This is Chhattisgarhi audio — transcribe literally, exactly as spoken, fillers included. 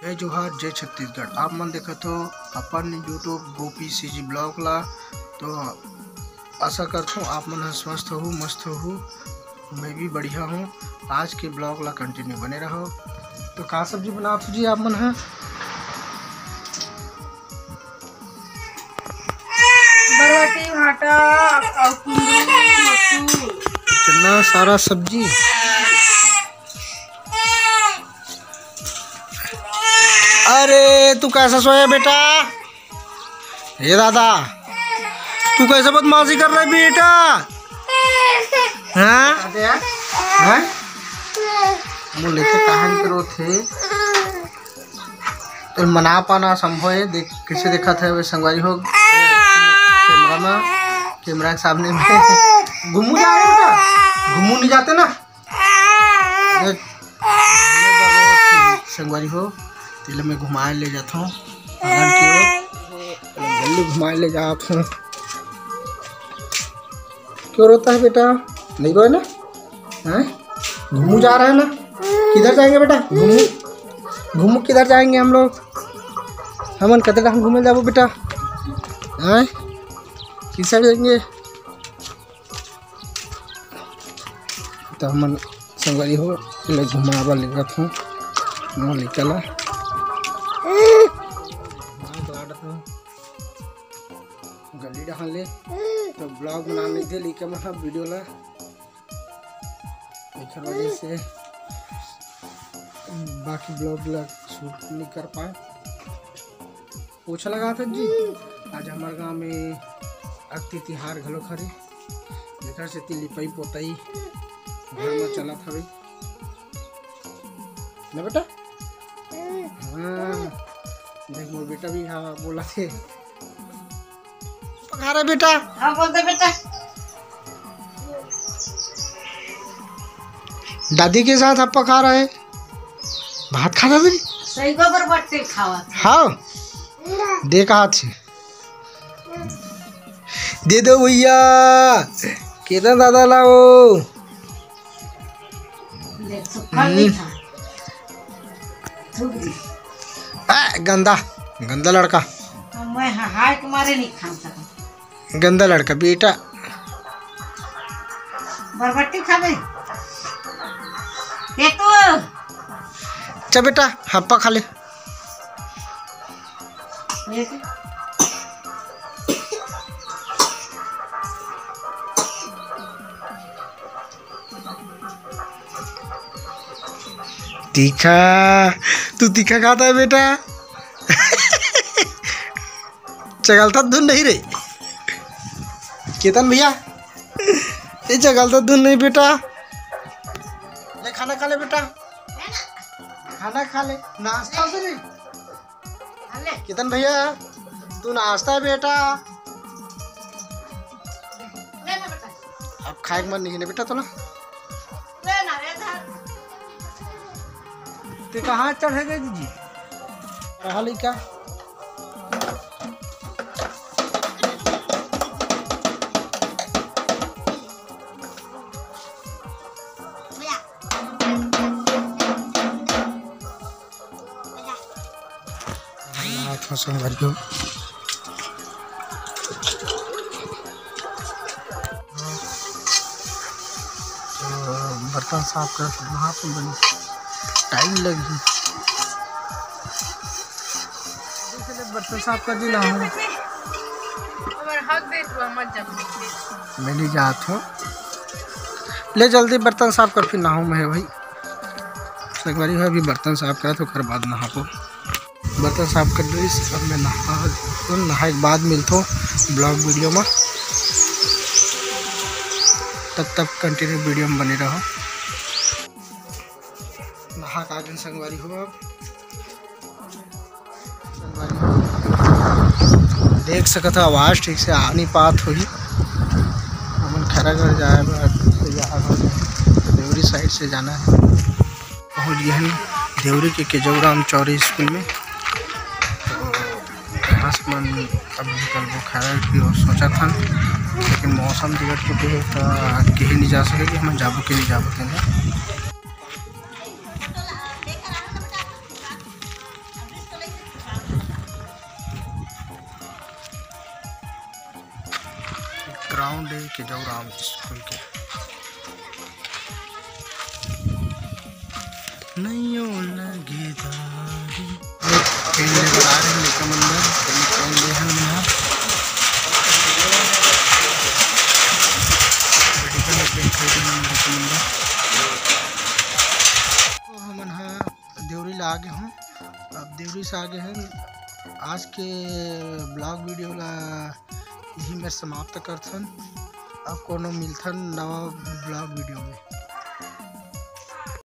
जय जोहार, जय छत्तीसगढ़। आप मन देखत हो अपन YouTube गोपी CG vlog ला। तो आशा करथों आप मन ह स्वस्थ हो, मस्त हो। मैं भी बढ़िया हूँ। आज के vlog ला continue बने रहो। तो का सब्जी बनात हो जी आप मन ह? बरबटी, भांटा अउ कुंदरू, मसूर। इतना सारा सब्जी। अरे, तू कैसा सोया बेटा? ए दादा, तू कैसे बदमाशी कर रहा है बेटा? हाँ? अबे यार, हाँ? वो लेके कहाँ निकलो थे? तो मना पाना असंभव है। देख, कैसे देखत हे वे संगवारी हो, कैमरा में, कैमरा के सामने में। घूमू जा रहे बेटा, घूमू नहीं जाते ना। देख, संगवारी हो, तेला मैं घुमाए ले जात हूँ आंगन की ओर, जल्दी घुमाए ले जात हूँ। क्यों रोता है बेटा? नहीं रोए ना? हैं? घूमू जा रहा है ना? किधर जाएंगे बेटा? घूमू, घूमू किधर जाएंगे हम लोग? हमन कते टाइम घूमे जाबो बेटा? हैं? किस साइड जाएंगे? तो हमन संगवारी हो, ले घुमावा लेगत हूँ मोर लइका ला। गली डहान ले तो vlog बना लेते लइका मन ह video ला। एकर वजह से बाकी vlog ला shoot नहीं कर पाए। पोछा लगात हन जी। आज हमर गांव में अक्ति तिहार घलो हरे, जेकर सेती लिपाई पोताई घर में चलत हवे ना बेटा। हाँ, देख मोर बेटा भी हाँ बोला थे। पखारा बेटा। हाँ, बोल दे बेटा। दादी के साथ अब पखारा है, भात खाता दादी। सही गोबर बट्टे खावा। हाँ, दे कहा थे। दे दो भैया, केतन दादा लाओ। देख, सुखल नहीं खा। थूक दी। आ, गंदा, गंदा लड़का। मैं हाय के मारे नहीं खा सकता। गंदा लड़का बेटा। बरबट्टी खाबे? ये तो। चा बेटा, हप्पा खा ले। ये तो। तीखा, तू तीखा खाता है बेटा? चगलता धुन नहीं रे केतन भैया, ये चगलता धुन नहीं बेटा। ले खाना खा ले बेटा, खाना खा ले, नाश्ता से नहीं। केतन भैया, तू नाश्ता है बेटा। अब खाए के मन नहीं है ना बेटा तोला? ते कहाँ चढ़े गए जी? रहा लइका। हाथ में संगवारी हो। तो बर्तन साफ करत हन, वहाँ पे बड़ी टाइम लगही। बर्तन साफ कर दी ना हूँ। मैं नहीं जात हूँ। ले जल्दी बर्तन साफ कर, फिर नहाऊँ मैं भाई। संगवारी हो, अभी बर्तन साफ करत, ओकर बाद नहाबो। बर्तन साफ कर लीस, अब मैं नहा, नहाए के बाद मिलथों vlog video में। तब तक continue video में बने रहो। नहा के आ गेन संगवारी हो, अब संगवारी हो, देख सकत हो आवाज ठीक से आ नहीं पात होही। हमन खैरागढ़ जाए बर तैयार हो गए, देवरी side से जाना है। पहुँच गए हैं देवरी के केजौराम चौरी स्कूल में। तो यहाँ से मन अब निकलबो खैरागढ़ की ओर सोचत हन, लेकिन मौसम बिगड़ चुके हे तो आज कहीं नहीं जा सके कि हम जाबो कि नहीं जाबो तेने। राउंड के जाऊ राम स्कूल के। नैयो लगे दारी। पेन ले बर आ रहे लइका मन बर, पेन, पेन ले हन मन ह। बढ़िया पेन खरीदे मन लइका मन बर। तो हमन ह देवरी ला आगे हन। अब देवरी से आगे हन। आज के ब्लॉग वीडियो ला यही मेर समाप्त करथन। अब कोनो मिलथन नवा ब्लॉग वीडियो में।